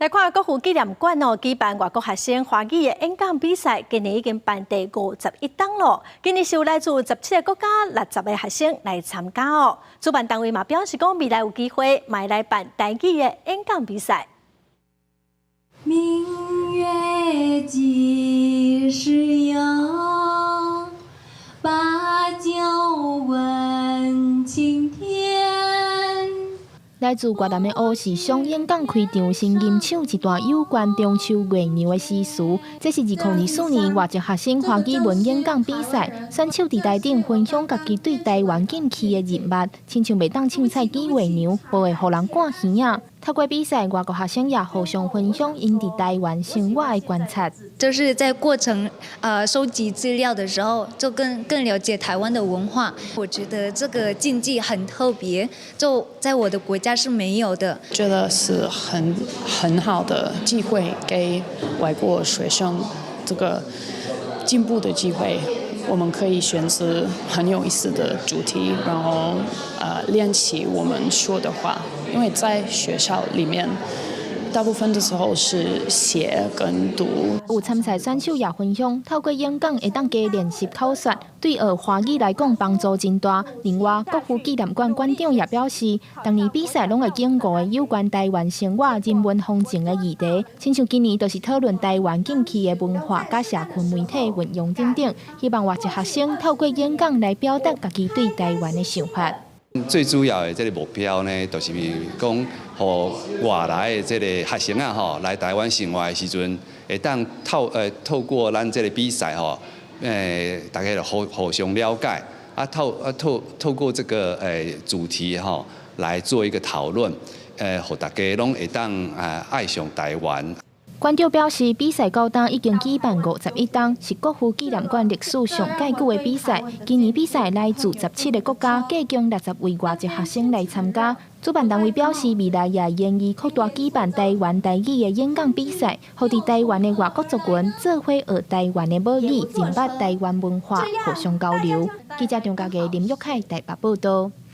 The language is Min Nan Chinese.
來看國父紀念館哦，舉辦外國學生華語的演講比賽，今年已經辦第51冬囉。今年是有來自17個國家60個學生來參加哦。主辦單位嘛表示講，未來有機會嘛會來辦台語的演講比賽。明月幾時有？把酒問青天。來自越南的吳世松演講開場，先吟唱一段有關中秋月娘的詩詞。這是2024年外籍學生華語文演講比賽，選手佇台頂分享家己對台灣禁區的認捌，親像袂當凊彩記月娘，無會予人趕耳仔。透過比賽，外國學生也互相分享𪜶佇台灣生活的觀察。就是在過程，收集資料的時候，就更了解台灣的文化。我覺得這個競技很特別，就在我的國家是沒有的。覺得是很好的機會，給外國學生這個進步的機會。我們可以選擇很有意思的主題，然後練習我們說的話，因為在學校裡面，大部分的時候是寫跟讀。有參賽選手也分享，透過演講會當加練習口說，對學華語來講幫助真大。另外，國父紀念館館長也表示，逐年比賽攏會揀五個有關台灣生活、人文風情的議題，親像今年就是討論台灣禁區的文化佮社群媒體運用等等，希望外籍學生透過演講來表達家己對台灣的想法。最主要的這个目標呢，就是講，予外來的這个學生啊，吼，來台灣生活的時陣，會當透過咱這个比賽吼，大家就互相了解，啊透過這個主題吼，來做一個討論，予大家攏會當愛上台灣。館長表示，比賽到今已經舉辦51冬，是國父紀念館歷史上蓋久的比賽。今年比賽來自17個國家，計共60位外籍學生來參加。主辦單位表示，未來也願意擴大舉辦台灣台語的演講比賽，予佇台灣的外國族群做伙學台灣的母語，認捌台灣文化，互相交流。記者張家傑、林玉凱台北報道。